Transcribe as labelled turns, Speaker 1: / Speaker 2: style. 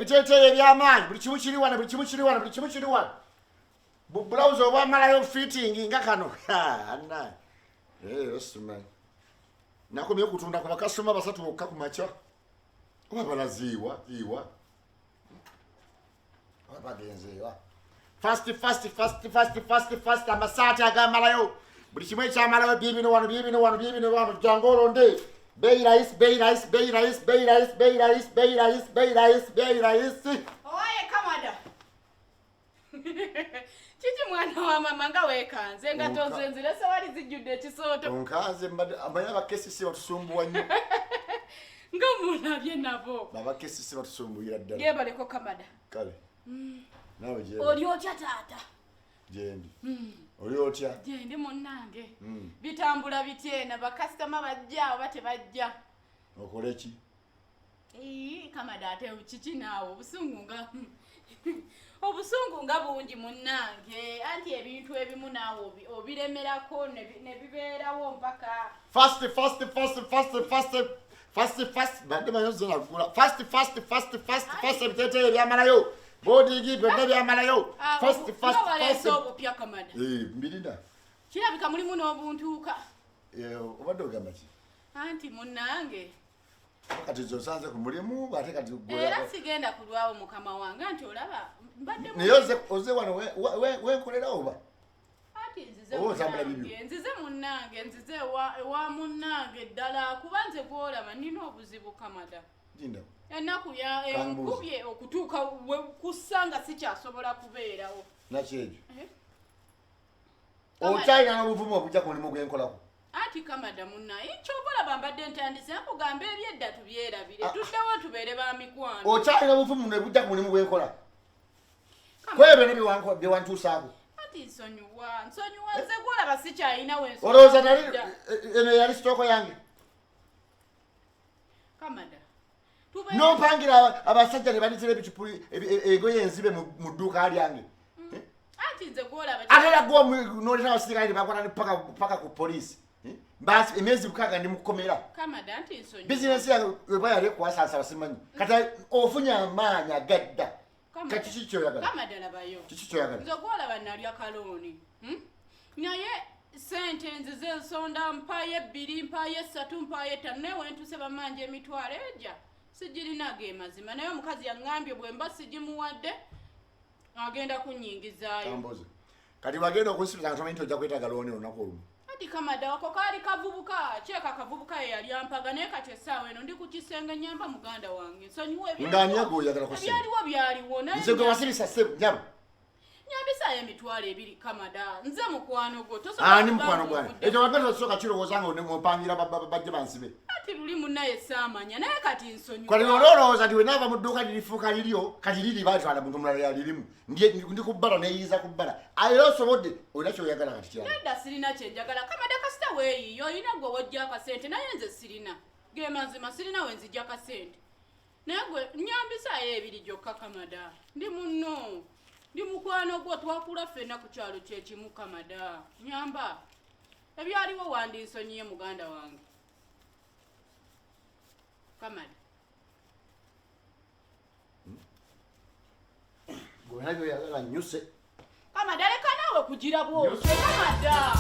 Speaker 1: Ebiteeteeyi eby'amaanyi, buli kimu kiri wano, buli kimu kiri wano, buli kimu kiri wano. Bulawuzi obwamalayo fitting nga kano. Anna. Eh, osimanyi. Nakomye okutunda ku bakasitoma basatu bokka ku makya. Oba balaziiwa, iwa. Oba bagenzeewa. Fast, fast, fast, fast, fast, fast, amasaati agamalayo. Buli kimu ekyamalayo biibino wano, biibino wano, biibino wano, jangu olonde. Bei rahisi, bei rahisi, bei rahisi, bei rahisi, bei rahisi, bei rahisi, bei rahisi, bei rahisi.
Speaker 2: Owaye Kamada. Kiki mwana wa mama nga weekanze engatto nze nzirese wali zijjudde ekisooto.
Speaker 1: Onkanze mbadde amanyi aba KCC batusumbuwa nnyo.
Speaker 2: Nga mulabye nabo.
Speaker 1: Aba KCC batusumbuyira ddala.
Speaker 2: Yebaleko Kamada.
Speaker 1: Kale. Naawe gye.
Speaker 2: Oli otya taata?
Speaker 1: Gyendi. Oli otya?
Speaker 2: Gyendi munnange. Bitambula bitya eno bakasitoma bajja oba tebajja?
Speaker 1: Okole ki?
Speaker 2: Ii, Kamada ate kiki naawe obusungu nga obusungu nga bungi munnange, anti ebintu ebimu naawe obiremerako ne bibeerawo mpaka
Speaker 1: Fast, fast, fast, fast, fast, fast, fast. Badde manyi ozze nagula. Fast, fast, fast, fast, fast, ebiteeteeyi ebyamalayo. Boodingi byonna byamalayo.
Speaker 2: Ah,
Speaker 1: Fast, fast,
Speaker 2: nga waleese
Speaker 1: fast.
Speaker 2: obupya Kamada.
Speaker 1: Eh, mbirina.
Speaker 2: Kirabika mulimu n'obuntuuka.
Speaker 1: Eh, obadde ogamba ki?
Speaker 2: Anti munnange.
Speaker 1: Kati nze osanze ku mulimu ate kati gwe
Speaker 2: Era sigenda kulwawo mukama wange anti olaba mbadde
Speaker 1: Naye oze wano wenkolera oba?
Speaker 2: Anti nzize
Speaker 1: Oba otambula
Speaker 2: munnange,
Speaker 1: bibyo?
Speaker 2: nzize munnange, nzize ewa munnange ddala kuba nze gw'olaba nnina obuzibu Kamada.
Speaker 1: Linda.
Speaker 2: Ennaku ya
Speaker 1: Kambuuze.
Speaker 2: enkubye okutuuka we kussa nga sikyasobola kubeerawo.
Speaker 1: Nakyejo.
Speaker 2: Eh?
Speaker 1: Okyalina n'obuvumu obujja ku mulimu gwenkolako.
Speaker 2: Anti Kamada munnaye, ky'oba olaba mbadde ntandise nkugamba ebyedda tubyerabire,
Speaker 1: Ah.
Speaker 2: tuddewo tubeere ba mikwano.
Speaker 1: Okyalina obuvumu ne bujja ku mulimu gwenkola.
Speaker 2: Kamada.
Speaker 1: Kwebyo ne bye wantuusaako.
Speaker 2: Anti nsonyiwa, nsonyiwa nze gw'olaba sikyalina we nsobola
Speaker 1: Olowooza nali
Speaker 2: kudda.
Speaker 1: eno yali sitooko yange.
Speaker 2: Kamada. Tubeere
Speaker 1: N'ompangira abasajja ne banditira ebicupuli, engoye enzibe mu dduuka lyange.
Speaker 2: Anti nze gw'olaba
Speaker 1: Ate era gwe n'oleeta abasirikale ne bakwata ne paka ku poliisi. Basi emyezi 6 ndi mu kkomera.
Speaker 2: Kamada anti nsonyiwa.
Speaker 1: Bizinensi yange weba yali ekwasaasaba simanyi. Kati ofunye amaanyi agadda.
Speaker 2: Kamada.
Speaker 1: Kati kiki ky'oyagala?
Speaker 2: Kamada labayo.
Speaker 1: Kiki ky'oyagala?
Speaker 2: Nze gw'olaba nalya kalooni. Naye ssente nzize nsonda mpaayo 2, mpaayo 3, mpaayo 5, naye we ntuuse bammanja emitwalo egya sigirina ge mazima. Naye omukazi yaŋŋambye bwe mba sigimuwadde agenda kunnyingizaayo.
Speaker 1: Kambuuze. Kati wagenda okunsibisa nga tomanyi nti ojja kwetaaga looni olunaku olumu.
Speaker 2: Anti Kamada wako kaali kavubuka, kyeka kavubuka ye yali ampaga, naye kati essaawa eno ndi ku kisenge nnyamba muganda wange. Nsonyiwa ebyaliwo.
Speaker 1: Nga ani agwe oyagala ku ssente?
Speaker 2: Ebyaliwo byaliwo, naye
Speaker 1: Nze gwe wasibisa ssebo, nnyabo.
Speaker 2: Nyambisaayo emitwalo 2 Kamada, nze mukwano gwo. Tosobola
Speaker 1: Ani
Speaker 2: kuba
Speaker 1: mukwano gwange?
Speaker 2: ng'ovudde.
Speaker 1: Ekyo wagenda osooka kirowooza nga ompangira bajje bansibe.
Speaker 2: Anti luli munnaye saamanya, naye kati nsonyiwa.
Speaker 1: Kati oli olowooza nti wenaava mu dduuka lirifuuka liryo, kati liri baatwala muntu mulala yalirimu. Ndi ku bbala, neeyiiza ku bbala. Era osobodde, olina ky'oyagala kati kyalo.
Speaker 2: Nedda sirina kye njagala. Kamada kasita weeyiiya, olina gwe w'ojja akasente, naye nze sirina. Ge mazima sirina we nzijja akasente. Naye gwe nnyambisaayo 2 gyokka Kamada. Ndi munno. Ndi mukwano gwo, twakula ffenna ku kyalo kye kimu Kamada. Nnyamba. Ebyaliwo wandinsonyiye muganda wange. Kamada.
Speaker 1: Gwe olina by'oyagala nnyuse.
Speaker 2: Kamada leka naawe kugira bw'otyo. Kamada.